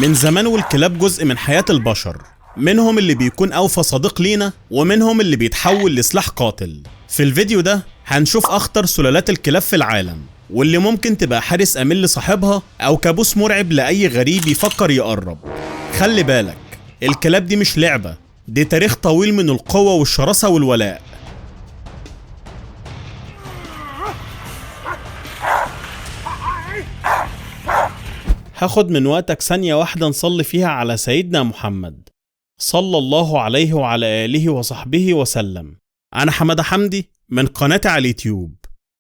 من زمان والكلاب جزء من حياة البشر، منهم اللي بيكون أوفى صديق لينا ومنهم اللي بيتحول لسلاح قاتل. في الفيديو ده هنشوف أخطر سلالات الكلاب في العالم، واللي ممكن تبقى حارس أمين لصاحبها أو كابوس مرعب لأي غريب يفكر يقرب. خلي بالك، الكلاب دي مش لعبة، دي تاريخ طويل من القوة والشراسة والولاء. هاخد من وقتك ثانية واحدة نصلي فيها على سيدنا محمد صلى الله عليه وعلى آله وصحبه وسلم. أنا حمادة حمدي من قناتي على اليوتيوب.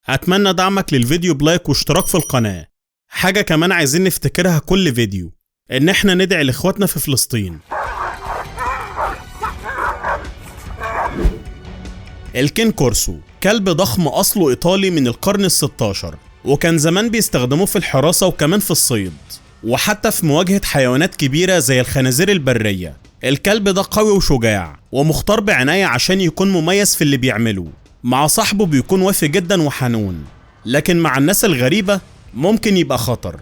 أتمنى دعمك للفيديو ب like واشتراك في القناة. حاجة كمان عايزين نفتكرها كل فيديو، إن احنا ندعي لإخواتنا في فلسطين. الكين كورسو كلب ضخم أصله إيطالي من القرن ال16، وكان زمان بيستخدموه في الحراسة وكمان في الصيد، وحتى في مواجهة حيوانات كبيرة زي الخنازير البرية. الكلب ده قوي وشجاع ومختار بعناية عشان يكون مميز في اللي بيعمله. مع صاحبه بيكون وافي جدا وحنون، لكن مع الناس الغريبة ممكن يبقى خطر.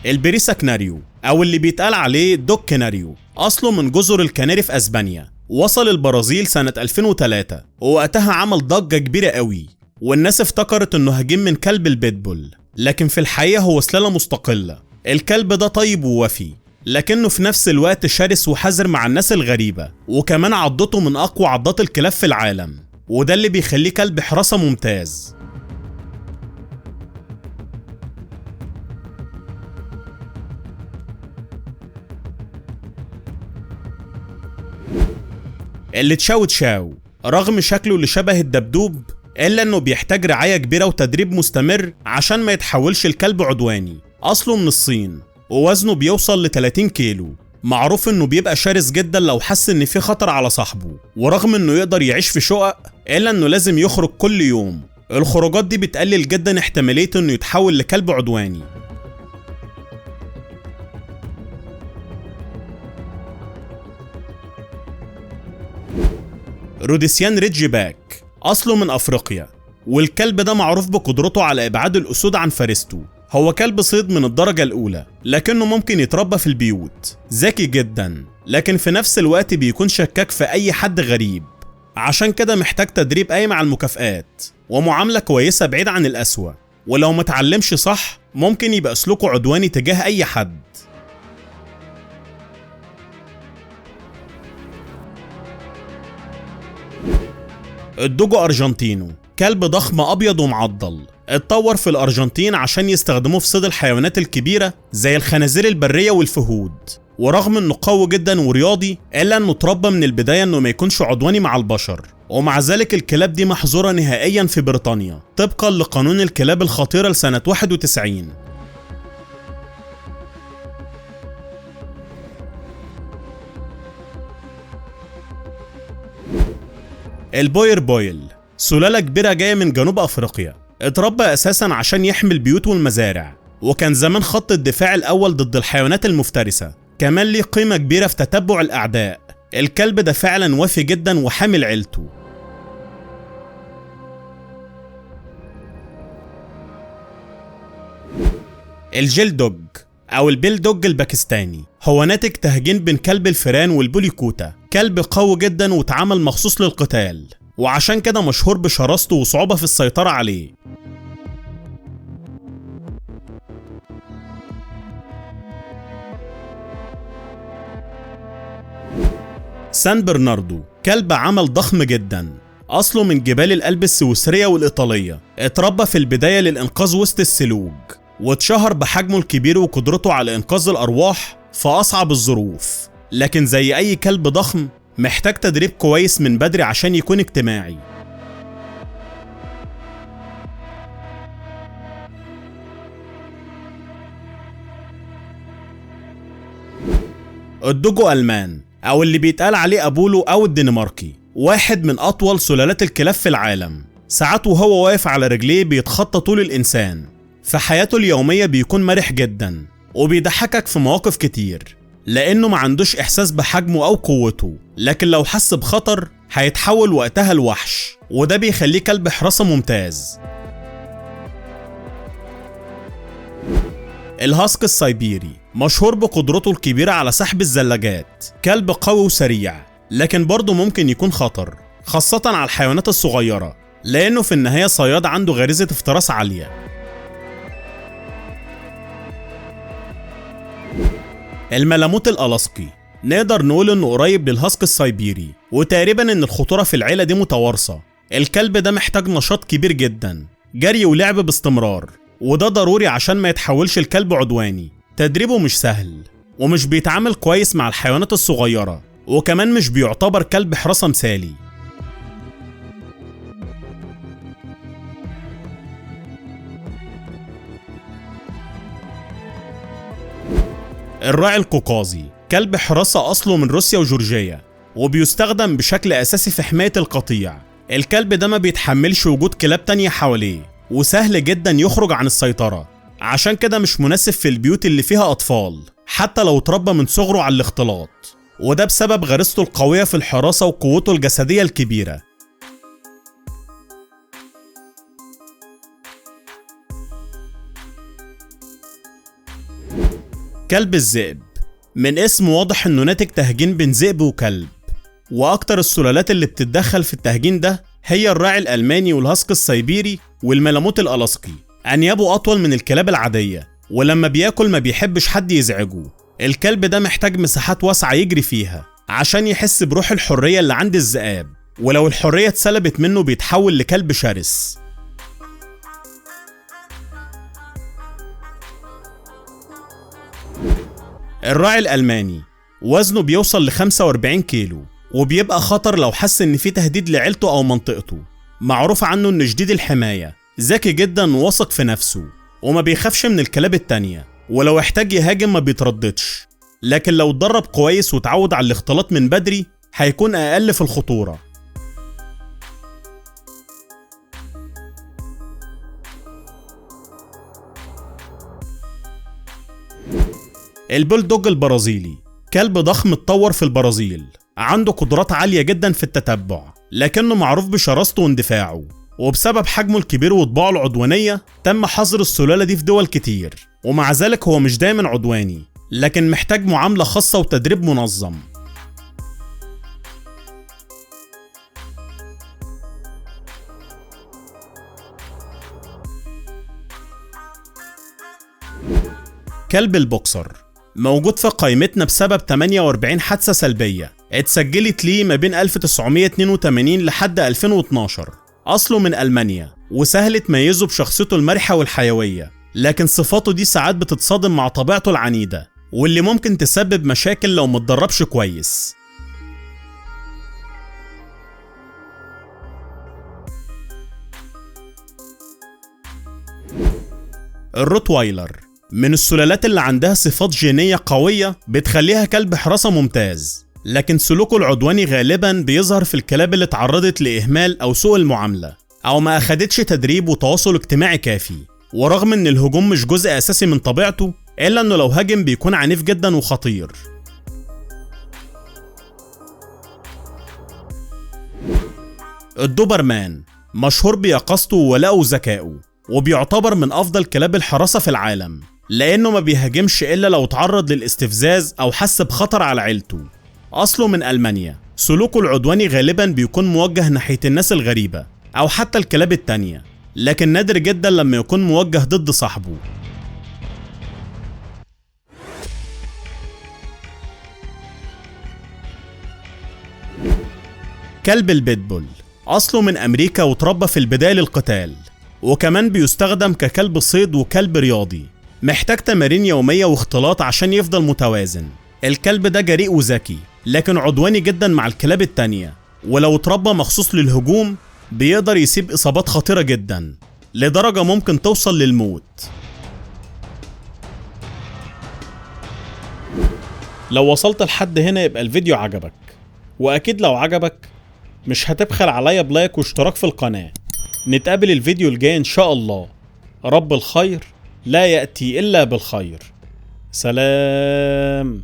البريسا كناريو أو اللي بيتقال عليه دوج كناريو أصله من جزر الكناري في أسبانيا، وصل البرازيل سنة 2003، ووقتها عمل ضجة كبيرة قوي، والناس افتكرت انه هجين من كلب البيتبول، لكن في الحقيقة هو سلالة مستقلة. الكلب ده طيب ووفي، لكنه في نفس الوقت شرس وحذر مع الناس الغريبة، وكمان عضته من أقوى عضات الكلاب في العالم، وده اللي بيخليه كلب حراسة ممتاز. اللي تشاو تشاو رغم شكله اللي شبه الدبدوب، إلا إنه بيحتاج رعاية كبيرة وتدريب مستمر عشان ما يتحولش الكلب عدواني. أصله من الصين ووزنه بيوصل ل 30 كيلو. معروف إنه بيبقى شرس جدا لو حس إن في خطر على صاحبه، ورغم إنه يقدر يعيش في شقق إلا إنه لازم يخرج كل يوم. الخروجات دي بتقلل جدا احتمالية إنه يتحول لكلب عدواني. روديسيان ريدج باك أصله من أفريقيا، والكلب ده معروف بقدرته على إبعاد الأسود عن فريسته. هو كلب صيد من الدرجة الأولى، لكنه ممكن يتربى في البيوت. ذكي جدا، لكن في نفس الوقت بيكون شكاك في أي حد غريب، عشان كده محتاج تدريب قايم على المكافآت ومعاملة كويسة بعيد عن القسوة، ولو متعلمش صح ممكن يبقى سلوكه عدواني تجاه أي حد. الدوجو أرجنتينو كلب ضخم أبيض ومعضل، اتطور في الأرجنتين عشان يستخدموه في صيد الحيوانات الكبيرة زي الخنازير البرية والفهود، ورغم انه قوي جدا ورياضي إلا انه اتربى من البداية انه ما يكونش عدواني مع البشر. ومع ذلك الكلاب دي محظورة نهائيا في بريطانيا طبقا لقانون الكلاب الخطيرة لسنة 91. البوير بويل سلالة كبيرة جاية من جنوب أفريقيا، اتربى أساسا عشان يحمي البيوت والمزارع، وكان زمان خط الدفاع الأول ضد الحيوانات المفترسة. كمان ليه قيمة كبيرة في تتبع الأعداء. الكلب ده فعلا وافي جدا وحامل عيلته. الجيل دوج أو البيل دوج الباكستاني هو ناتج تهجين بين كلب الفيران والبوليكوتا، كلب قوي جدا واتعمل مخصوص للقتال، وعشان كده مشهور بشراسته وصعوبة في السيطرة عليه. سان برناردو كلب عمل ضخم جدا، أصله من جبال الألب السويسرية والإيطالية، اتربى في البداية للإنقاذ وسط الثلوج، واتشهر بحجمه الكبير وقدرته على إنقاذ الأرواح في أصعب الظروف. لكن زي أي كلب ضخم محتاج تدريب كويس من بدري عشان يكون اجتماعي. الدوجو ألمان أو اللي بيتقال عليه أبولو أو الدنماركي واحد من أطول سلالات الكلاب في العالم. ساعات وهو واقف على رجليه بيتخطى طول الإنسان. في حياته اليومية بيكون مرح جدا وبيضحكك في مواقف كتير، لأنه ما عندوش إحساس بحجمه أو قوته، لكن لو حس بخطر هيتحول وقتها لوحش، وده بيخليه كلب حراسة ممتاز. الهاسك السيبيري مشهور بقدرته الكبيرة على سحب الزلاجات، كلب قوي وسريع، لكن برضه ممكن يكون خطر خاصة على الحيوانات الصغيرة، لأنه في النهاية صياد عنده غريزة افتراس عالية. الملاموت الألاسكي نقدر نقول إنه قريب للهاسك السيبيري، وتقريبا إن الخطورة في العيلة دي متوارثة. الكلب ده محتاج نشاط كبير جدا، جري ولعب باستمرار، وده ضروري عشان ما يتحولش الكلب عدواني. تدريبه مش سهل، ومش بيتعامل كويس مع الحيوانات الصغيرة، وكمان مش بيعتبر كلب حراسة مثالي. الراعي القوقازي كلب حراسة أصله من روسيا وجورجيا، وبيستخدم بشكل أساسي في حماية القطيع. الكلب ده ما بيتحملش وجود كلاب تانية حواليه، وسهل جدا يخرج عن السيطرة، عشان كده مش مناسب في البيوت اللي فيها أطفال، حتى لو اتربى من صغره على الاختلاط، وده بسبب غريزته القوية في الحراسة وقوته الجسدية الكبيرة. كلب الذئب من اسمه واضح انه ناتج تهجين بين ذئب وكلب، واكتر السلالات اللي بتتدخل في التهجين ده هي الراعي الالماني والهاسك السيبيري والملاموت الالاسكي. انيابه اطول من الكلاب العاديه، ولما بياكل ما بيحبش حد يزعجه. الكلب ده محتاج مساحات واسعه يجري فيها عشان يحس بروح الحريه اللي عند الذئاب، ولو الحريه اتسلبت منه بيتحول لكلب شرس. الراعي الألماني وزنه بيوصل ل 45 كيلو، وبيبقى خطر لو حس إن في تهديد لعيلته أو منطقته. معروف عنه إنه شديد الحماية، ذكي جدا وواثق في نفسه، وما بيخافش من الكلاب التانية، ولو احتاج يهاجم ما بيترددش. لكن لو اتدرب كويس وتعود على الاختلاط من بدري هيكون أقل في الخطورة. البولدوج البرازيلي كلب ضخم اتطور في البرازيل، عنده قدرات عالية جدا في التتبع، لكنه معروف بشراسته واندفاعه، وبسبب حجمه الكبير وطباعه العدوانية تم حظر السلالة دي في دول كتير. ومع ذلك هو مش دايما عدواني، لكن محتاج معاملة خاصة وتدريب منظم. كلب البوكسر موجود في قائمتنا بسبب 48 حادثة سلبية اتسجلت ليه ما بين 1982 لحد 2012. أصله من ألمانيا، وسهل تميزه بشخصيته المرحة والحيوية، لكن صفاته دي ساعات بتتصادم مع طبيعته العنيدة، واللي ممكن تسبب مشاكل لو متدربش كويس. الروتوايلر من السلالات اللي عندها صفات جينية قوية بتخليها كلب حراسة ممتاز، لكن سلوكه العدواني غالبا بيظهر في الكلاب اللي اتعرضت لإهمال أو سوء المعاملة، أو ما أخدتش تدريب وتواصل اجتماعي كافي. ورغم إن الهجوم مش جزء أساسي من طبيعته، إلا إنه لو هاجم بيكون عنيف جدا وخطير. الدوبرمان مشهور بيقظته وولائه وذكائه، وبيعتبر من أفضل كلاب الحراسة في العالم، لأنه ما بيهاجمش إلا لو تعرض للاستفزاز أو حس بخطر على عيلته. أصله من ألمانيا، سلوكه العدواني غالبا بيكون موجه ناحية الناس الغريبة أو حتى الكلاب التانية، لكن نادر جدا لما يكون موجه ضد صاحبه. كلب البيتبول أصله من أمريكا وتربى في البداية للقتال، وكمان بيستخدم ككلب صيد وكلب رياضي، محتاج تمارين يومية واختلاط عشان يفضل متوازن. الكلب ده جريء وذكي، لكن عدواني جدا مع الكلاب التانية، ولو اتربى مخصوص للهجوم بيقدر يسيب إصابات خطيرة جدا لدرجة ممكن توصل للموت. لو وصلت لحد هنا يبقى الفيديو عجبك، وأكيد لو عجبك مش هتبخل عليا بلايك واشتراك في القناة. نتقابل الفيديو الجاي إن شاء الله. رب الخير لا يأتي إلا بالخير. سلام.